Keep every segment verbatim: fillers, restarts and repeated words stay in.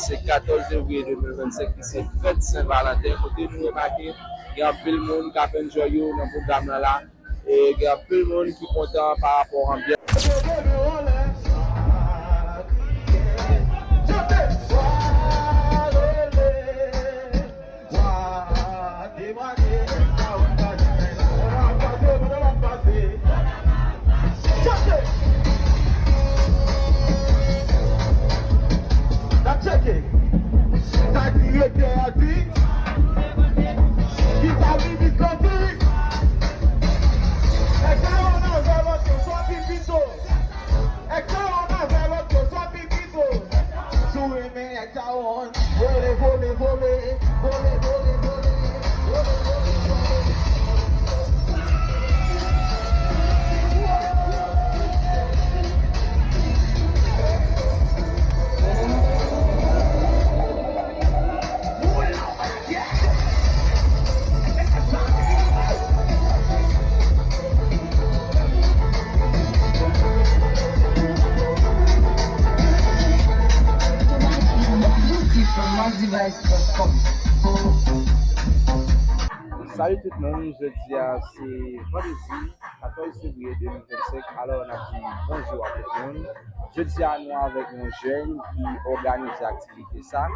Se katòz fevriye de mil vennsenk ki se fèt Sen Valanten, kote nou remake gen anpil moun k ap enjoy yo nan pwogram nan la. E gen anpil moun ki kontan pa rapò anbyans. N ap tcheke. Sa direktè a di. Kisa minis lan di? Nèg sa yo nan vè lòt yo sòti pito. Nèg sa yo nan vè lòt yo sòti pito. Si w renmen nèg sa yo, vole, vole, vole. Vole, vole, vole. Vole, vole, vole. Salut tout moun, jodi a se vandredi katòz fevriye de mil vennsenk. Alò, n ap di bonjou a tout moun. Jodi a, nou avèk yon jèn ki òganize aktivite sa.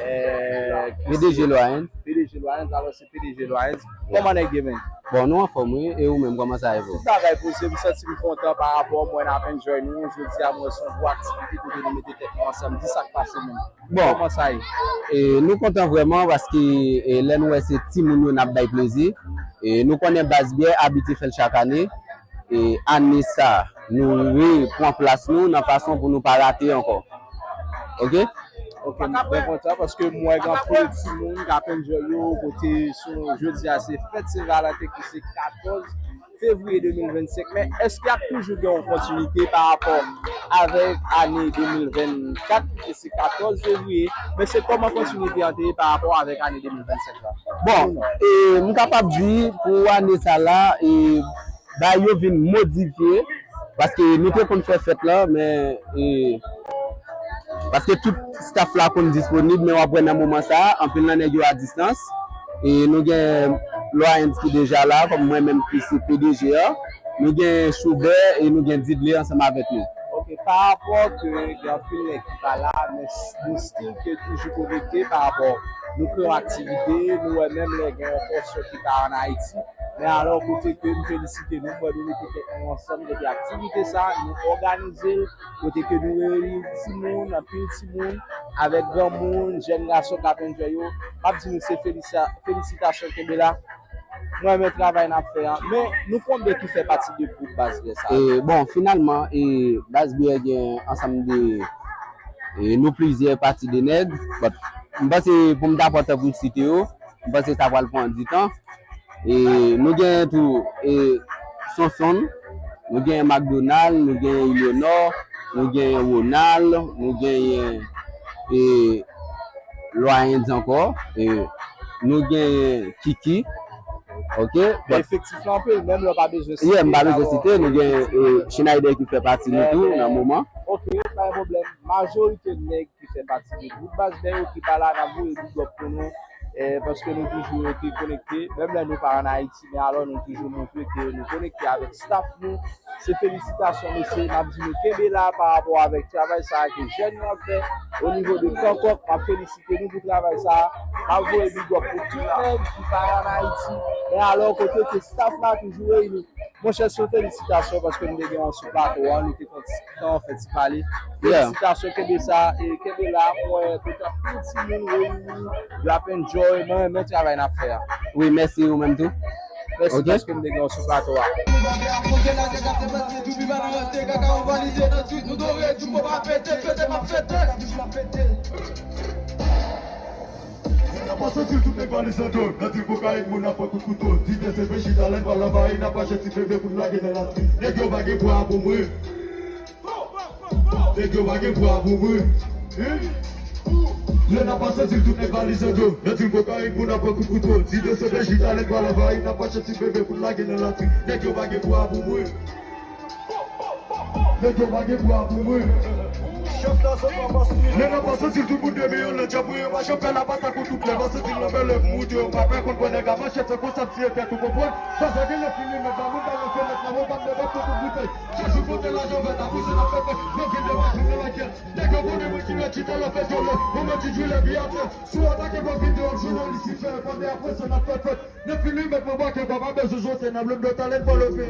Eh, P D G Loyens. P D G Loyens, alò se P D G Loyens. Yeah. Kòman nèg yo, men? Bon, nou anfòm, wi. E ou menm, kòman sa ye, bro? Tout bagay poze, m santi m kontan pa rapò mwen ap enjoy nou. Jodi a, mwen se yon gwo aktivite kote nou mete tèt nou ansanm. Di sa k pase menm. Bon, kòman sa ye? E, nou kontan vrèman paske, e, lè nou wè se timoun yo n ap bay plezi. E, nou konnen Baz Byè abitye fè l chak ane. E, ane sa, nou repran plas nou nan fason pou nou pa rate ankò. Oke? Oke, m byen kontan paske m wè gen anpil timoun k ap enjoy yo kote sou jodi a se fèt Sen Valanten ki se katòz fevriye de mil vennsenk, men èske ap toujou gen yon kontinite pa rapò avèk ane de mil vennkat, ki se katòz fevriye, men se kòman kontinite an te ye pa rapò avèk ane de mil vennsenk la? Bon, e, m kapab di pou ane sa la, e, bagay yo vin modifye, paske nou te konn fè fèt la, men, e, paske tout staff la konn disponib, men w ap wè nan moman sa a, anpil nan nèg yo a distans. E nou gen Loyens ki deja la, kòm mwen menm ki se P D G a. Nou gen Choubè e nou gen Didley ansanm avèk nou. Ok, pa rapò ke gen anpil nèg ki pa la, men s- nou still ke toujou konekte pa rapò nou kreye yon aktivite, nou wè menm lè gen yon pòsyon ki pa ann Ayiti, men alò kote ke m felisite nou, m wè nou mete tèt nou ansanm, kote aktivite sa, nou òganize l, kote ke nou reyini timoun, anpil timoun, avèk granmoun, jèn gason k ap enjoy yo. M ap di nou se felisa- felisitasyon, kenbe la. Mwen renmen travay n ap fè a. Men nou konbyen ki fè pati de gwoup Baz Byè sa? E, bon, finalman, e, Baz Byè gen ansanm de, e, nou plizyè pati de nèg. But, m panse pou m ta pran tan pou m site yo, m panse sa pral pran di tan. E, nou gen tou, e, Sonson, nou gen Macdonald, nou gen Eleanor, nou gen Ronald, nou gen, e, Loyens ankò, e, nou gen Kiki, ok? But efektif la anpil, menm lè w pa bezwen site. Yeah, m pa bezwen site, nou gen, e, Schneider ki fè pati nou tou nan moman. Ok, pa gen pwoblèm. Majorite nèg ki fè pati de gwoup Baz Byè yo ki pa la, n ap voye big up pou nou, eh, paske nou toujou rete konekte. Menm lè nou pa ann Ayiti, men alò nou toujou montre ke nou konekte avèk staff nou. Se felisitasyon, mesye. N ap di nou kenbe la pa rapò avèk travay sa a ke jèn yo ap fè o nivo de Kòkòk. M ap felisite nou pou travay sa a. M ap voye big up pou tout nèg ki pa ann Ayiti, men alò kote ke staff la toujou reyini. Monchè, se yon felisitasyon paske m te gen w sou plato a, nou te kontan fè ti pale. Yeah. Felisitasyon, kenbe sa, e kenbe la, mwen wè kote anpil timoun reyini, y ap enjoy, mwen renmen travay n ap fè a. Wi, mèsi, ou menm tou. Mèsi paske m te gen w sou plato a. N ap pase di l tout nèg valiz an do, nan di l kokayin moun ap pran kout kouto. Di de se pe chita lè n pral anvayi, n ap achte ti bebe pou n lage nan latrin. Nèg yo pa gen bwa pou mwen. Nèg yo pa gen bwa pou mwen. Lè n ap pase di l tout nèg valiz an do, nan di l kokayin moun ap pran kout kouto. Di de se pe chita lè n pral anvayi, n ap achte ti bebe pou n lage nan latrin. Nèg yo pa gen bwa pou mwen. Nèg yo pa gen bwa pou mwen. Men nan pa santi tout moun de miyon nan djab mwen yo pa janm fè la pa tankou tout lè pa santi l nan bèlè pou moute yo pa pè konn pran nèg a manchèt se konsa m tiye tèt ou konprann. Pase gen lè fini men pa moun pa nan fenèt la mwen pa m nan bèt tout boutèy. Chak jou kote lajan vèt a pouse nan fèt fèt. Mwen vin de pa jounen lakèl. Nèg yo konnen mwen ki mèt chita lè fè jolè. Mwen mèt ti jwi lè pi atè. Si w atake mwen vin de yon jounen Lisifè. Pandan apre se nan fèt fèt. Nan fini mèt mwen bwake kwa pa bezwen zote nan blonde talent pa leve.